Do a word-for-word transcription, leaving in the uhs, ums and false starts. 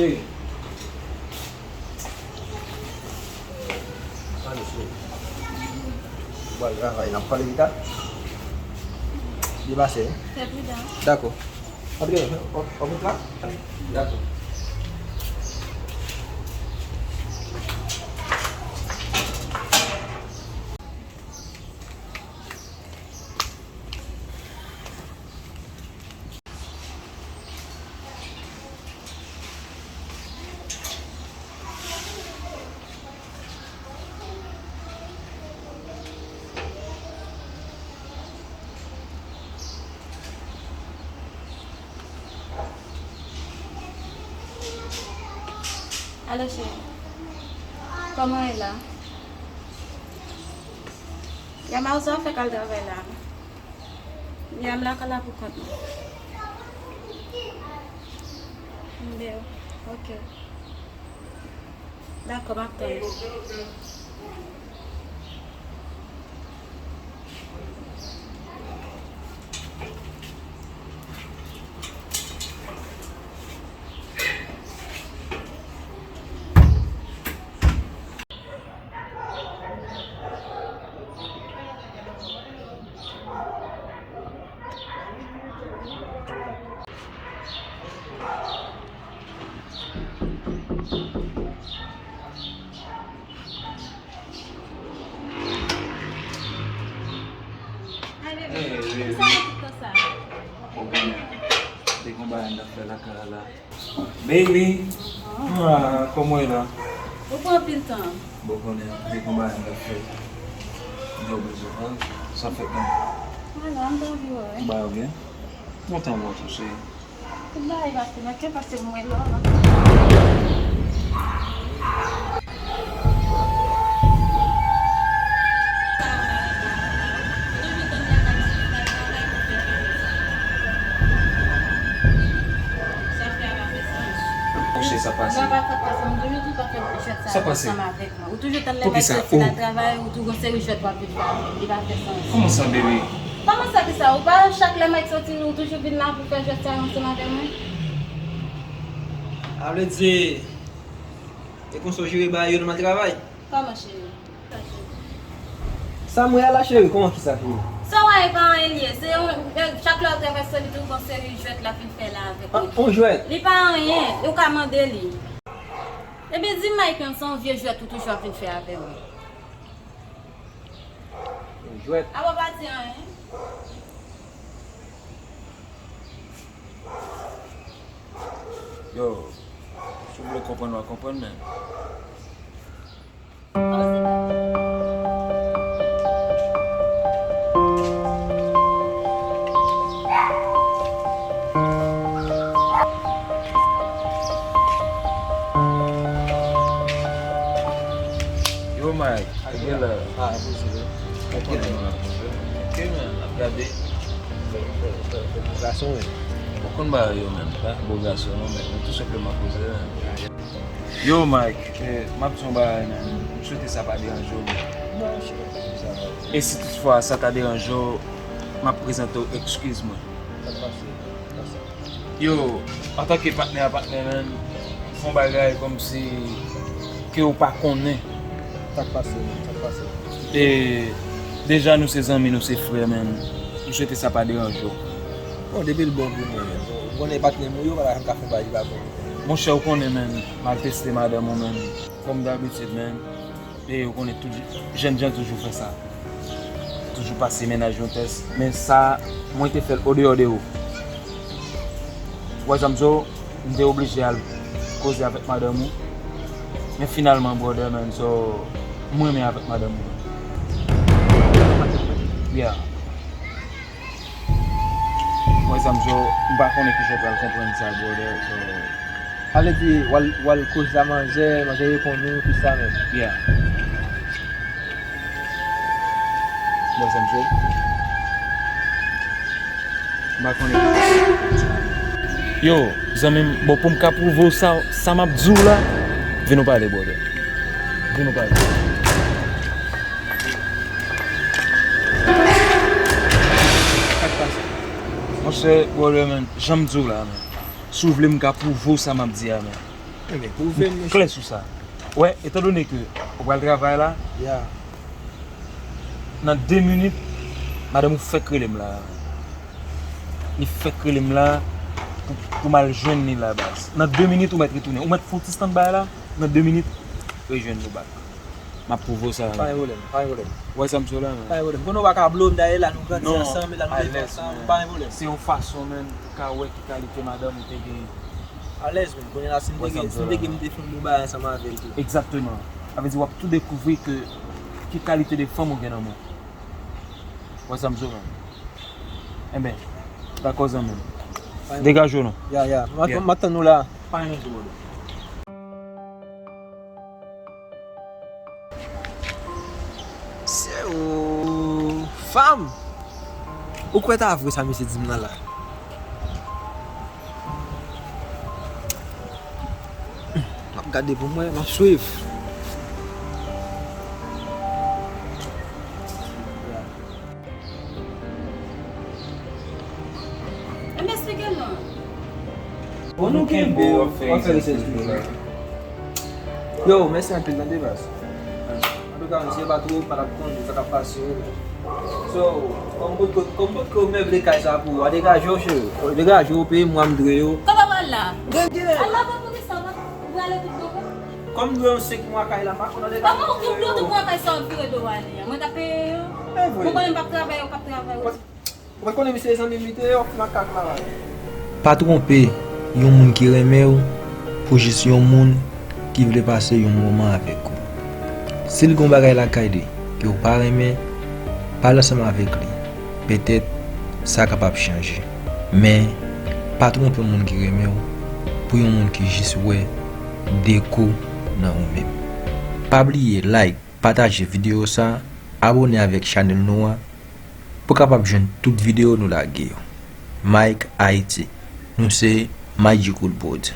Cheri. Tande, cheri. Ou pral travay, n ap pale pita. Byen pase, wi. Fè pridan. Dakò. Antre, w, w, w ap travay? Dakò. Alo, cheri. Kòman w ye la? Ya, Mawozo ap fèk al travay la. Ya, m lakay la pou kont mwen. Byen, ok. Dakò, m ap tann ou. Hey, baby. Sa fè tout tan sa? Ou konnen, te gon bagay n ap fè lakay la. Baby! Ah, kòman w ye la? Ou pran anpil tan. Bon, konnen, te gon bagay n ap fè. M te oblije fè l. Sa fèt menm? Ala, m t anvi wè w. Ou ba yo byen? Kontan wè w tou, cheri. Tout bagay pase, men ke pase pou mwen lò. Monchè, sa pase. Sa pase. Ou toujou tann lè Mike soti nan travay, ou tou gon seri jwèt w ap vin fè avè l. Li pa fè sans. Kòman sa, baby? Kòman sa ki sa? Ou pa chak lè Mike soti, ou toujou vin la pou fè jwèt sa yo ansanm avè mwen? A vle di, e konsa w jere bagay yo nan travay? Kòman, cheri? Sa m wè a la, cheri, kòman ki sa fini? Sa w wè a e pa anyen l ye. Se yon, e, chak lè w travèse li tou gon seri jwèt l ap vin fè la avèk mwen. Yon jwèt? Li pa anyen, ou ka mande li. Ebyen, di Mike menm, se yon vye jwèt ou toujou ap vin fè avè mwen. Yon jwèt? A, w pa di anyen. Yo, si w vle konprann, w a konprann, men. Yo, Mike, gen lè. Ah, poze wi. Ou konnen, man. Ok, man, n ap gade. Gason, wi. Ou konn bagay yo, man. Pa bo gason, non, men. Nou tou senpleman koze, man. Yo, Mike, eh, m ap di yon bagay, man. M swete sa pa deranje w, man. Non, cheri, pa di sa, non. E si toutfwa sa ta deranje w, m ap prezante w ekskiz mwen. Sa k pase? Sa k pase? Yo, antanke patnè a patnè, man, fè yon bagay kòmsi ke w pa konnen. Sa k pase, man? Sa k pase? E deja nou se zanmi, nou se frè, man. M swete sa pa deranje w. Bon, depi l bon pou mwen, men. Bon, ou konnen patnè m ou ye, ou pa ta janm ka fè yon bagay ki pa bon. Monchè, ou konnen, man, m al teste madanm ou, man. Kòm dabitid, man. E ou konnen tout jèn jan toujou fè sa. Toujou pase mennaj yon tès. Men sa, mwen te fè l odeyò de ou. Ou wè sa m di w, m te oblije al koze avèk madanm ou. Men finalman, brother, man, so, m renmen avèk madanm ou. Yeah. Mwen, sa m di w, m pa konnen kijan w pral konprann sa, brother. So, sa vle di, w al, w al koze a manzè, manzè reponn ou, tout sa menm. Yeah. Mwen, sa m di w, m pa konnen kijan w pral konprann sa. Yo, zanmi m, bon, pou m ka pwouve w sa, sa m ap di w la, vin nou pale, brother. Vin nou pale. Sa k pase? Monchè, brother, man, jan m di w la, man. Si w vle m ka pwouve w sa m ap di a, man. Ebyen, pwouve m, mesye. Klè sou sa. Wè, etandone ke ou pral travay la, ya, nan de minit, madanm ou fèk rele m la. Li fèk rele m la pou, pou m al jwenn li la, baz. Nan de minit, ou mèt retounen. Ou mèt fè yon ti stand by la. Nan de minit, rejwenn nou back. M ap pwouve w sa. Pa gen pwoblèm, pa gen pwoblèm. Ou wè sa m sou la, man? Pa gen pwoblèm. Konnen w pa ka blow m dayè la, nou grandi ansanm, e la nou leve ansanm, pa gen pwoblèm. Se yon fason, man, pou w ka wè ki kalite madanm ou te genyen. Alèz, men, kounye a, si m te gen, si m te gen, m te fè yon bon bagay ansanm avè l tou. Egzakteman. Sa vle di w ap tou dekouvri ke ki kalite de fanm ou gen nan men w. Wè sa m di w, man. Enben, dakò, zanmi m. Degaje w non. Ya, ya. M ap, m ap tann ou la. Pa gen pwoblèm. Se ou, fanm. Ou kwè ta vre sa misye di m nan la? M ap gade pou mwen, m ap swiv. Enben, esplike l non. Bon, nou kenbe yo, w ap fè research pou nou. Yo, mèsi anpil, tande, baz. Antouka, misye pa twoup, pa t ap konn sa k ap pase yo. So, kòm potko, kòm potko meuble kay sa pou ou, a degaje w, cheri. Degaje w, peye m, mwen m dwe yo. Kòman w al la? Al la, pa pou ki sa, ou prale tout kòb ou? Kòm m dwe yon senk mwa kay la, m pa konn ale. Kòman ou, ou, ou tout mwa kay sa w ap vire do w ale a? Mwen k ap peye yo? Mwen konnen m p ap travay, ou k ap travay. Ou pa t konnen misye e zanmi m li te ye, w ap fè makak la, la. Pa twonpe yon moun ki renmen w pou jis yon moun ki vle pase yon moman avèk ou. Si l gen yon bagay lakay li ke w pa renmen, pale ansanm avèk li. Petèt, sa kapab chanje. Men, pa twonpe yon moun ki renmen w pou yon moun ki jis wè defo nan ou menm. Pa bliye like, pataje videyo sa, abòne avèk chanèl nou an pou w kapab jwenn tout videyo nou lage yo. Mike Haiti, nou se Magical Board.